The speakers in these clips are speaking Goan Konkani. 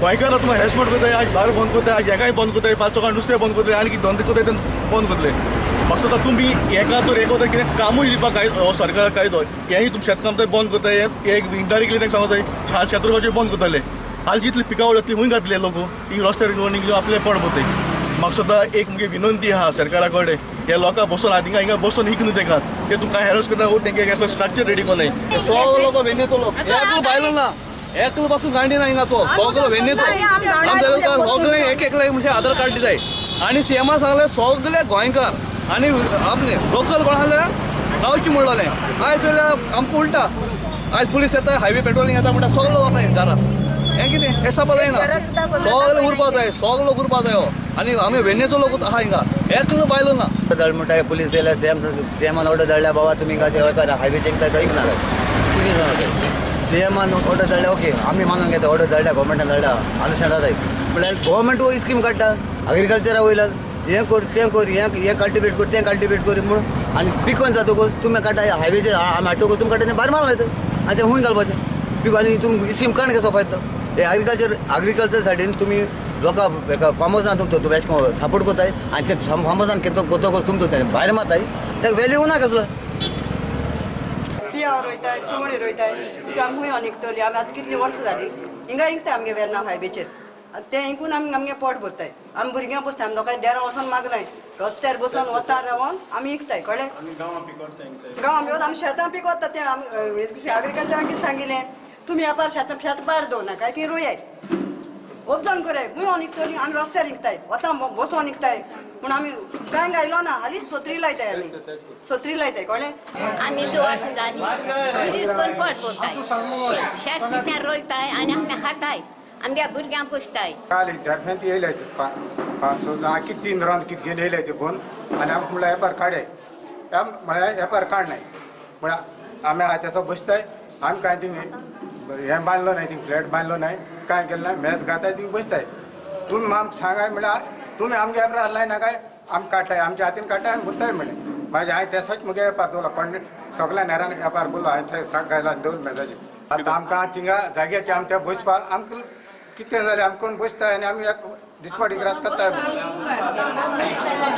गोंयकार तुमकां हॅरेसमेंट करताय. आज बार बंद करताय, आज हेकाय बंद करताय, पांच सकाळ नुस्तें बंद करताय आनी कितें धंदे करताय ते बंद करतले. म्हाका दिसता तुमी हेका तर एक वता कितें कामूय दिवपाक कायदो सरकाराक कायदो हेंय तुमी शेतकाम बंद करताय. एक इनडायरेक्टली तांकां सांगताय शेत रोवपाचें बंद करतले. आज जितली पिकावळ जातली खंय घातले लोक ही रस्त्यार निघून आपले पोट भरताय. म्हाका सुद्दां एक मुगे विनंती आहा सरकारा कडेन, हे लोकां बसून आहा थिंगा हिंगा बसून हिक न्हू तेंकां ते तुमकां हॅरस करता तेंकां एक स्ट्रक्चर रेडी कोन्नाय. सगळो लोक वेन्नेचो लोक, एकलो बायलो ना, एकलो पासून गांडी ना हिंगाचो, सगळो वेन्नेचो. आमच्या सगळे एक एकले म्हणजे आधार कार्ड दिताय. आनी सीएमान सांगलें सगळे गोंयकार आनी आपले लोकल कोण आसल्यार रावचे म्हणलें. आयज जाल्यार आमकां उलटा, आयज पुलीस येता, हायवे पेट्रोलिंग येता म्हणटा सगळो आसा घरात. हें कितें हें सापा जायना, सगळे उरपा जाय, सगळो लोक उरपा जायो. आनी आमी वेन्नेचो लोक आहा हिंगा, एकलो बायलो ना. दळ म्हणटा पुलीस येयल्या, सीएम सीएमान ऑर्डर धाडल्या बाबा तुमी हिंगा हायवे चेंगता थंय ना पुलीस. सीएमान ऑर्डर धाडल्या, ओके आमी मानून घेता, ऑर्डर धाडल्या गव्हर्मेंटान धाडल्या, अंडरस्टँड जाताय. म्हणल्यार गव्हर्मेंट हो स्कीम काडटा एग्रीकल्चरा वयल्यान, हें कर तें कर, हें हें कल्टिवेट कर तें कल्टिवेट कर म्हणून. आनी पिकोन जातकूच तुमी काडटा हायवेचेर, आमी हाडटकूच तुमी काडटा तें भायर माल लायता आनी तें हुंय घालपाचें पिक. आनी तुमी स्कीम काडून कसो फायदो? हे एग्रीकल्चर एग्रीकल्चर सायडीन तुमी लोकां हेका फार्मर्सान तुमचो तुमी अशें करून सपोर्ट करताय आनी ते फार्मर्सान केतो करतकूच तुमचो तें भायर मारताय, तेका वेल्यू ना कसलो. पियाव रोयताय, चुवणी रोयताय, त्यो आमी खूंय निकतली? आमी आतां कितलीं वर्सां जालीं हिंगा इंकताय आमगे वेर्ना हायवेचेर. आनी तें इंकून आमी आमगे पोट भरताय, आमी भुरग्यांक पोसताय. आमी लोकांक देरां वचोन मागनाय, रस्त्यार बसून वता रावन आमी इंकताय, कळ्ळें? गांवां आमी शेतां पिकवता तें आमी एग्रीकल्चरान कितें सांगिल्लें, तुमी एपार शेतां शेत पाड दवरनाकाय, ती रोयाय, उपजन कराय. खूंय निकतली? आमी रस्त्यार इंकताय, वता बसोन इंकताय. पूण आमी कांय घायलो ना, हालींच सोत्री लायताय, आमी सोत्री लायताय, कळ्ळें? आमी 2 वर्सां जालीं पुलीस करून पोट भरताय, शेत कितें रोयताय आनी आमी खाताय, आमगे भुरग्यांक पोसताय. काल दरम्यान येयले पांच स जाण की तीन रावंड कितें घेवन येयले ते बंद. आनी आमकां म्हणल्यार एपार काडे, म्हळ्यार एपार काडनाय म्हळ्यार आमी आहा तेसो बसताय. आमी कांय थिंग हें बांदलो नाय, थिंग फ्लॅट बांदलो नाय, कांय केलें ना, मॅच घाताय थिंग बसताय. तुमी आमकां सांगाय म्हळ्यार तुमी आमगे एपार लायना काय आमी काडटाय, आमच्या हातीन काडटाय आनी बुत्ताय म्हणलें. मागीर हांवें तेसोच मुगे एपार दवरलो, कोण सगल्या नेरान एपार बोल्लो हांवें, थंय साक घायला दवरलो मेजाचेर. आतां आमकां थिंगा जाग्याचे आमच्या बसपाक आमकां कितें जालें, आमकां कोण बसताय आनी आमी एक दिसपाटी ग्रात करताय.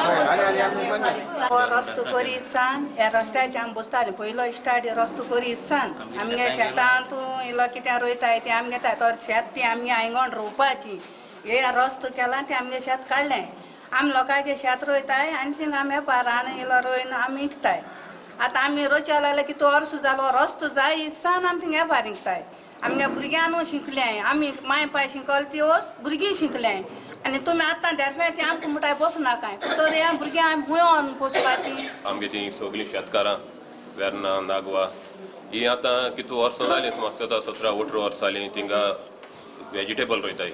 हय, आनी आनी आमी बंद. हो रस्तो करीत सान ह्या रस्त्याचे आमी बसतालीं. पयलो स्टार्ट रस्तो करीत सान आमगे शेतान तूं इल्लो कितें रोयताय तें आमी घेताय, तर शेत ती आमगे आयंगण रोवपाची. हे रस्तो केला तें आमगे शेत काडलें, आमी लोकांगे शेत रोयताय आनी थिंगा आमी रान इल्लो रोयन आमी विकताय. आतां आमी रोवच्या लागले की तो वर्स जालो, रस्तो जाय सान आमी थिंगा वेपार विकताय. आमगे भुरग्यां शिकलें, आमी माय पाय शिकल ती वस्त भुरगीं शिकलें. आनी तुमी आतां देरफे ती आमकां म्हणटाय बसनाकाय, तर ह्या भुरग्यांक आमी खंय पोसपाची? आमगे ती सगळीं शेतकारां वेर्ना नागवा ही आतां कितू वर्सां जालीं, म्हाका दिसता 17-18 वर्सां जालीं थिंगा वेजिटेबल रोयताय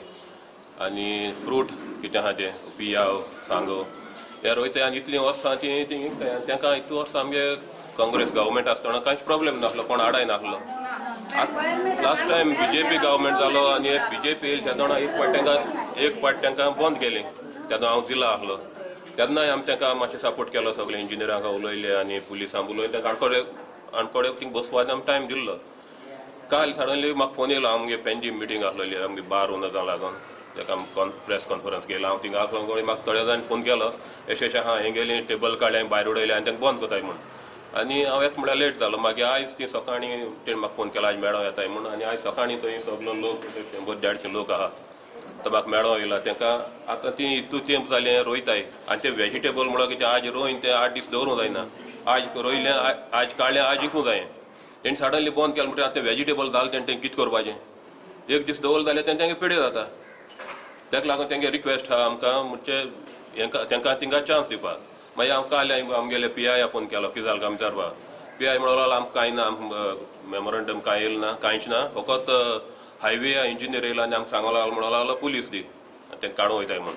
आनी फ्रूट कितें आहा तें पियाव सांगो हे रोयताय. आनी इतलीं वर्सां ती ती विकताय आनी तांकां इतलीं वर्सां आमगे काँग्रेस गव्हर्मेंट आसतना कांयच प्रॉब्लेम नासलो, कोण आडाय नासलो. लास्ट टायम बीजेपी गव्हर्मेंट जालो आनी एक बीजेपी येयली तेन्ना एक पाट तांकां बंद केली. तेन्ना हांव जिल्ला आसलो, तेन्नाय आमी तांकां मातशें सपोर्ट केलो, सगळे इंजिनियरांक उलयले आनी पुलिसांक उलयले, तांकां आडकोडे आडकोडे थिंग बसपाक आमी टायम दिल्लो. काल सडनली म्हाका फोन येयलो, आमगे पेंजी मिटींग आसलेली, आमगे बार ओनर्सां लागून ताका आमी प्रेस कॉन्फरन्स केला. हांव थिंगा आसलो, म्हाका थोड्या जाणांनी फोन केलो, अशें अशें आहा, हें गेली टेबल काडलें भायर उडयलें आनी तांकां बंद करताय म्हूण. आनी हांव येता म्हळ्यार लेट जालो. मागीर आयज ती सकाळीं तेणें म्हाका फोन केला, आयज मेळों येताय म्हूण. आनी आयज सकाळीं थंय सगलो लोक 100-150 लोक आहा, तो म्हाका मेळों येयला. तांकां आतां ती इतू तेंप जालें रोयताय आनी ते वेजिटेबल म्हणल्यार कितें, आज रोयन तें 8 दीस दवरूंक जायना. आज रोयलें, आज काडलें, आज विकूंक जायें. तेणी सडनली बंद केलें म्हणटकीर आतां वेजिटेबल जालें तेणें तें कितें करपाचें? एक दीस दवरलें जाल्यार तें तेंगे पेड्यो जाता. ताका लागून तेंगे रिक्वेस्ट आहा आमकां, म्हणजे हेंकां तांकां थिंगा चान्स दिवपाक. मागीर हांव काल आमगेले पी I phone केलो, कितें जालें काय विचारपाक. पी I म्हणलो, आमकां कांय ना, आमकां मेमोरंडम कांय येयलें ना, कांयच ना, फकत हायवे इंजिनियर येयला आनी आमकां सांगो लागलो, म्हणो लागलो पुलीस दी, तें काडूंक वयताय म्हूण.